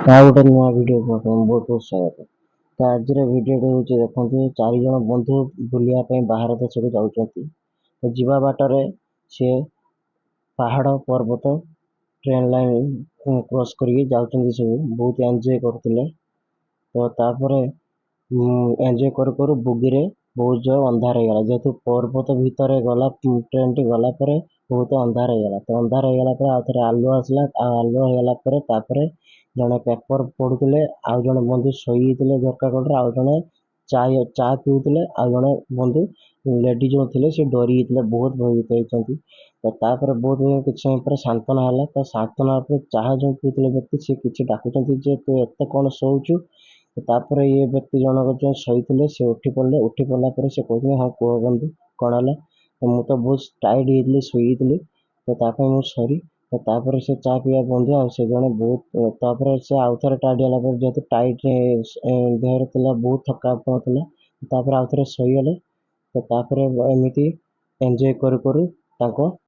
ଆଉ ଗୋଟେ ନୂଆ ଭିଡ଼ିଓକୁ ଆପଣଙ୍କୁ ବହୁତ ବହୁତ ସ୍ୱାଗତ। ତ ଆଜିର ଭିଡ଼ିଓଟି ହେଉଛି, ଦେଖନ୍ତୁ, ଚାରିଜଣ ବନ୍ଧୁ ବୁଲିବା ପାଇଁ ବାହାର ଦେଶକୁ ଯାଉଛନ୍ତି। ତ ଯିବା ବାଟରେ ସିଏ ପାହାଡ଼, ପର୍ବତ, ଟ୍ରେନ୍ ଲାଇନ୍ କ୍ରସ୍ କରିକି ଯାଉଛନ୍ତି। ସବୁ ବହୁତ ଏନ୍ଜୟ କରୁଥିଲେ। ତ ତାପରେ ଏନ୍ଜୟ କରୁ କରୁ ବୁଗିରେ ବହୁତ ଜୋର ଅନ୍ଧାର ହେଇଗଲା। ଯେହେତୁ ପର୍ବତ ଭିତରେ ଗଲା ଟ୍ରେନ୍ଟି, ଗଲା ପରେ ବହୁତ ଅନ୍ଧାର ହେଇଗଲା। ତ ଅନ୍ଧାର ହେଇଗଲା ପରେ ଆଉ ଥରେ ଆଲୁଅ ଆସିଲା। ଆଉ ଆଲୁଅ ହେଇଗଲା ପରେ ତାପରେ ଜଣେ ପେପର ପଢୁଥିଲେ, ଆଉ ଜଣେ ବନ୍ଧୁ ଶୋଇଥିଲେ ଝରକା କଡ଼ରେ, ଆଉ ଜଣେ ଚା ପିଉଥିଲେ, ଆଉ ଜଣେ ବନ୍ଧୁ ଲେଡି ଯେଉଁ ଥିଲେ ସେ ଡରି ଯାଇଥିଲେ, ବହୁତ ଭୟଭୀତ ହେଇଛନ୍ତି। ତ ତାପରେ ବହୁତ କିଛି ସମୟ ପରେ ସାନ୍ତ୍ୱନା ହେଲା। ତ ସାନ୍ତ୍ୱନା ପରେ ଚାହା ଯେଉଁ ପିଉଥିଲେ ବ୍ୟକ୍ତି, ସେ କିଛି ଡାକୁଛନ୍ତି ଯେ ତୁ ଏତେ କ'ଣ ଶୋଉଛୁ? ତାପରେ ଇଏ ବ୍ୟକ୍ତି ଜଣକ ଯେଉଁ ଶୋଇଥିଲେ, ସେ ଉଠି ପଡ଼ିଲେ। ଉଠି ପଡ଼ିଲା ପରେ ସେ କହୁଛନ୍ତି, ହଁ କୁହ ବନ୍ଧୁ, କ'ଣ ହେଲା? ମୁଁ ତ ବହୁତ ଟାୟାର୍ଡ ହେଇଯାଇଥିଲି, ଶୋଇଯାଇଥିଲି, ତ ତା ପାଇଁ ମୁଁ ସରି। ତ ତାପରେ ସେ ଚା ପିଇବା ବନ୍ଧୁ ଆଉ ସେ ଜଣେ ବହୁତ, ତାପରେ ସେ ଆଉ ଥରେ ଟାୟାର୍ଡ ହେଲା ପରେ, ଯେହେତୁ ଟାଇଟ୍ ଦେହରେ ଥିଲା, ବହୁତ ଥକାପଣ ଥିଲା, ତାପରେ ଆଉ ଥରେ ଶୋଇଗଲେ। ତ ତାପରେ ଏମିତି ଏନ୍ଜୟ କରୁ କରୁ ତାଙ୍କ